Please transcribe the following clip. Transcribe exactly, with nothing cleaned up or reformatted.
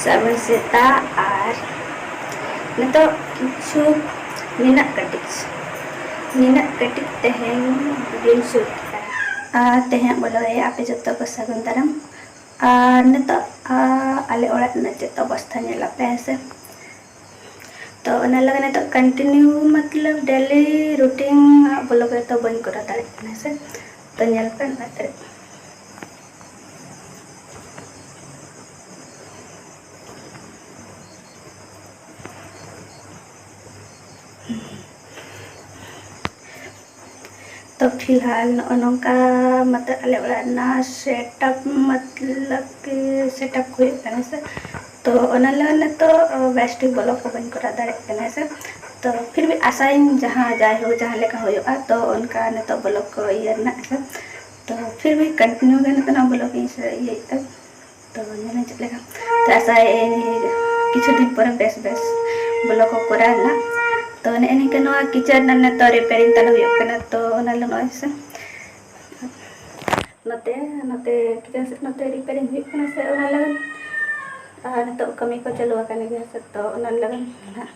ᱥᱟᱹᱜᱩᱱ ᱥᱮᱛᱟᱜ᱾ ᱟᱨ ᱱᱤᱛᱚᱜ ᱠᱤᱪᱷᱩ ᱱᱤᱱᱟᱹᱜ ᱠᱟᱹᱴᱤᱡ, ᱱᱤᱱᱟᱹᱜ ᱠᱟᱹᱴᱤᱡ ᱛᱮᱦᱮᱧ ᱵᱤᱱ ᱥᱩᱨ ᱠᱮᱫᱟ᱾ ᱟᱨ ᱛᱮᱦᱮᱧᱟᱜ ᱵᱚᱞᱚ ᱨᱮ ᱟᱯᱮ ᱡᱚᱛᱚ ᱠᱚ ᱥᱟᱹᱜᱩᱱ ᱫᱟᱨᱟᱢ᱾ ᱟᱨ ᱱᱤᱛᱚᱜ, ᱟ, ᱟᱞᱮ ᱚᱲᱟᱜ ᱨᱮᱱᱟᱜ ᱪᱮᱫ ᱚᱵᱚᱥᱛᱷᱟ ᱧᱮᱞ ᱟᱯᱮ ᱦᱮᱸ ᱥᱮ᱾ ᱛᱚ ᱚᱱᱟ ᱞᱟᱹᱜᱤᱫ ᱱᱤᱛᱚᱜ continue ᱢᱚᱛᱞᱚᱵ daily routine ᱵᱚᱞᱚ ᱠᱟᱛᱮ ᱵᱟᱹᱧ ᱠᱚᱨᱟᱣ ᱫᱟᱲᱮᱭᱟᱜ ᱠᱟᱱᱟ ᱦᱮᱸ ᱥᱮ᱾ ᱛᱚ ᱧᱮᱞ ᱯᱮ ᱱᱚᱛᱮ᱾ ᱛᱚ ᱯᱷᱤᱞᱦᱟᱞ ᱱᱚᱜᱼᱚ ᱱᱚᱝᱠᱟ, ᱢᱚᱛᱞᱚᱵ ᱟᱞᱮ ᱚᱲᱟᱜ ᱨᱮᱱᱟᱜ setup, ᱢᱚᱛᱞᱚᱵ ᱠᱤ setup ᱦᱩᱭᱩᱜ ᱠᱟᱱᱟ ᱥᱮ᱾ ᱛᱚ ᱚᱱᱟ ᱞᱟᱹᱜᱤᱫ ᱱᱤᱛᱚᱜ ᱵᱮᱥ ᱴᱷᱤᱠ ᱵᱞᱚᱜ ᱠᱚ ᱵᱟᱹᱧ ᱠᱚᱨᱟᱣ ᱫᱟᱲᱮᱭᱟᱜ ᱠᱟᱱᱟ ᱥᱮ᱾ ᱛᱚ ᱯᱷᱤᱨ ᱵᱷᱤ ᱟᱥᱟᱭᱟᱹᱧ ᱡᱟᱦᱟᱸ ᱡᱟᱭᱦᱳᱠ ᱡᱟᱦᱟᱸ ᱞᱮᱠᱟ ᱦᱩᱭᱩᱜᱼᱟ, ᱛᱚ ᱚᱱᱠᱟ ᱱᱤᱛᱚᱜ ᱵᱞᱚᱜ ᱠᱚ ᱤᱭᱟᱹ ᱨᱮᱱᱟᱜ ᱥᱮ᱾ ᱛᱚ ᱯᱷᱤᱨ ᱵᱷᱤ continue ᱜᱮ ᱱᱤᱛᱚᱜ ᱵᱞᱚᱜ ᱤᱧ ᱥᱮ ᱤᱭᱟᱹᱭᱮᱫᱟ᱾ ᱛᱚ ᱧᱮᱞᱟᱹᱧ ᱪᱮᱫ ᱞᱮᱠᱟ᱾ ᱛᱚ ᱟᱥᱟᱭᱟᱹᱧ ᱠᱤᱪᱷᱩ ᱫᱤᱱ ᱯᱚᱨᱮ ᱵᱮᱥ ᱵᱮᱥ ᱵᱞᱚᱜ ᱠᱚ ᱠᱚᱨᱟᱣ ᱨᱮᱱᱟᱜ᱾ ᱛᱚ ᱱᱮᱜᱼᱮ ᱱᱤᱝᱠᱟᱹ ᱱᱚᱣᱟ kitchen ᱨᱮᱱᱟᱜ ᱱᱤᱛᱚᱜ repairing ᱛᱟᱞᱮ ᱦᱩᱭᱩᱜ ᱠᱟᱱᱟ᱾ ᱛᱚ ᱚᱱᱟ ᱞᱟᱹᱜᱤᱫ ᱱᱚᱜᱼᱚᱭ ᱥᱮ ᱱᱚᱛᱮ, ᱱᱚᱛᱮ kitchen ᱥᱮᱫ ᱱᱚᱛᱮ repairing ᱦᱩᱭᱩᱜ ᱠᱟᱱᱟ ᱥᱮ ᱚᱱᱟ ᱞᱟᱹᱜᱤᱫ᱾ ᱟᱨ ᱱᱤᱛᱚᱜ ᱠᱟᱹᱢᱤ ᱠᱚ ᱪᱟᱹᱞᱩ ᱟᱠᱟᱱ ᱜᱮᱭᱟ ᱥᱮ, ᱛᱚ ᱚᱱᱟ ᱞᱟᱹᱜᱤᱫ ᱱᱟᱦᱟᱜ᱾